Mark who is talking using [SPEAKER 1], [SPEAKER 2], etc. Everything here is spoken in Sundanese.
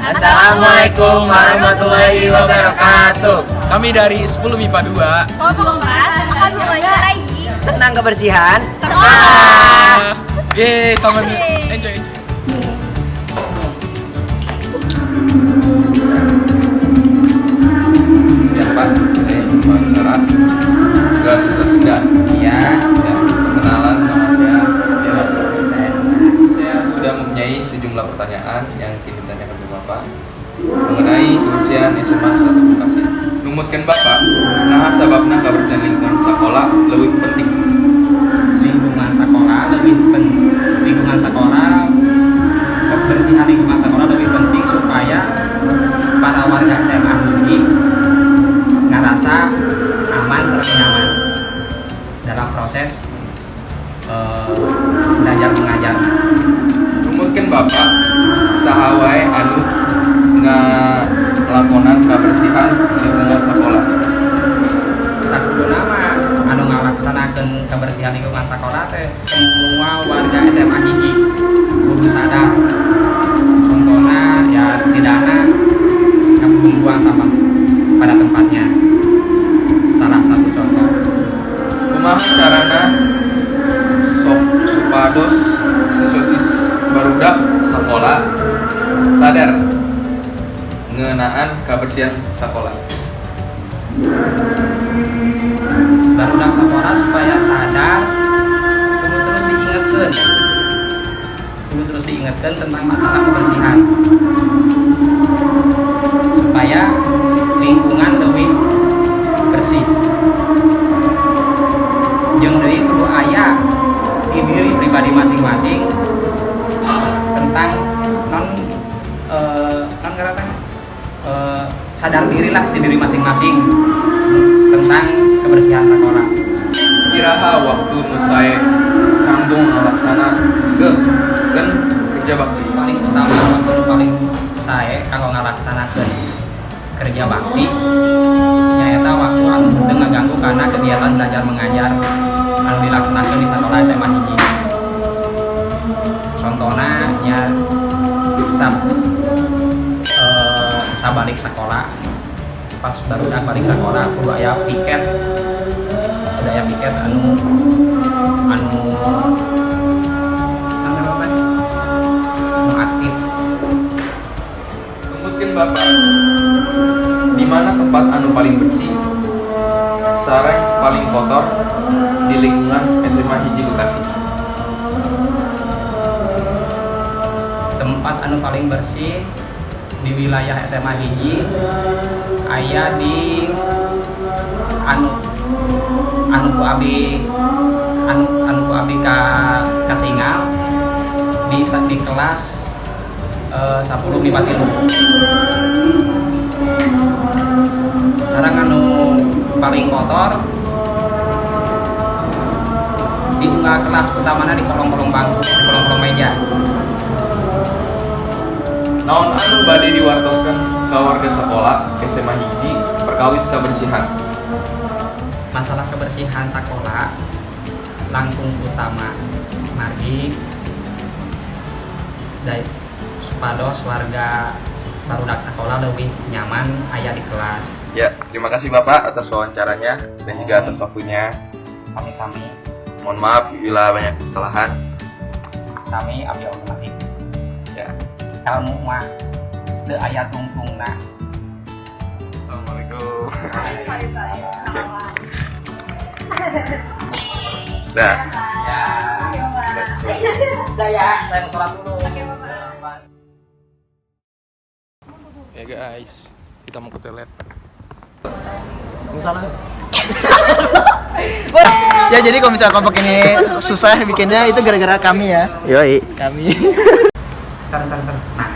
[SPEAKER 1] Assalamualaikum warahmatullahi wabarakatuh.
[SPEAKER 2] Kami dari 10 MIPA 2.
[SPEAKER 3] Kelompok 4 akan mewawancarai
[SPEAKER 1] tentang kebersihan
[SPEAKER 3] sekolah.
[SPEAKER 2] Yeay, selamat
[SPEAKER 3] Yeay.
[SPEAKER 2] Enjoy.
[SPEAKER 4] Ya Pak, saya ingin wawancara juga susah Sunda.
[SPEAKER 5] Iya,
[SPEAKER 4] Ya, perkenalan, nama saya Dera.
[SPEAKER 5] saya
[SPEAKER 4] Saya sudah mempunyai sejumlah pertanyaan yang ingin ditanyakan ke Bapak mengenai kebersihan SMA 1 Bekasi. Numutkeun Bapak, naha sababna kebersihan lingkungan sekolah lebih penting?
[SPEAKER 5] Lingkungan sekolah, kebersihan lingkungan sekolah lebih penting supaya para warga SMA hiji ngerasa aman serta nyaman dalam proses belajar mengajar.
[SPEAKER 4] Numutkeun Bapak, saha wae anu ngalakonan kebersihan lingkungan sekolah?
[SPEAKER 5] Sakuduna mah anu ngalaksanakeun kebersihan lingkungan sekolah teh semua warga SMA hiji kudu sadar. Contohnya ya, setidaknya membuang sampah pada tempatnya, salah satu contoh.
[SPEAKER 4] Kumaha carana sok supados siswa barudak sekolah sadar ngeunaan kebersihan sekolah?
[SPEAKER 5] Barudak sekolah supaya sadar kudu terus diingatkan, kudu terus diingatkan tentang masalah kebersihan supaya lingkungan lebih bersih. Jeung deui kudu aya di diri pribadi masing-masing tentang non ngaranna, sadar diri lah di diri masing-masing tentang kebersihan sekolah.
[SPEAKER 4] Iraha waktu nu sae kanggo ngalaksanakeun kerja bakti?
[SPEAKER 5] Paling utama, waktu nu paling sae kanggo ngalaksanakeun kerja bakti nyaeta waktu anu teu ngaganggu karena kegiatan belajar mengajar anu dilaksanakan di sekolah SMA hiji. Contohnya nya sabalik sekolah, pas barudak balik sekolah kudu aya piket, kudu aya piket anu anu anu apa, anu aktif.
[SPEAKER 4] Numutkeun Bapak, di mana tempat anu paling bersih sareng paling kotor di lingkungan SMA hiji Bekasi?
[SPEAKER 5] Tempat anu paling bersih di wilayah SMA hiji aya di anu anu ku abi anu anu ku abi ka katingal di kelas 10 MIPA 3. Sareng anu paling kotor di unggal kelas, utamana di kolong-kolong bangku, di kolong-kolong meja.
[SPEAKER 4] Naon anu bade diwartoskeun ka warga sekolah SMA hiji perkawis kebersihan?
[SPEAKER 5] Masalah kebersihan sekolah langkung utama margi dari supados warga barudak sekolah lebih nyaman aya di kelas.
[SPEAKER 4] Ya, terima kasih Bapak atas wawancaranya dan juga atas waktunya.
[SPEAKER 5] Kami-kami.
[SPEAKER 4] Mohon maaf bila banyak kesalahan.
[SPEAKER 5] Kami abdi otomatis.
[SPEAKER 4] Ya.
[SPEAKER 5] Ilmu mah teu aya tungtungna.
[SPEAKER 4] Assalamualaikum. Dah.
[SPEAKER 5] Udah ya, saya mau sholat dulu.
[SPEAKER 4] Ya guys, kita mau ke toilet.
[SPEAKER 6] Salah. Ya, jadi kalau misalnya kelompok ini susah bikinnya, itu gara-gara kami ya.
[SPEAKER 7] Yoi.
[SPEAKER 6] Kami.
[SPEAKER 5] Ntar, ntar, ntar. Nah.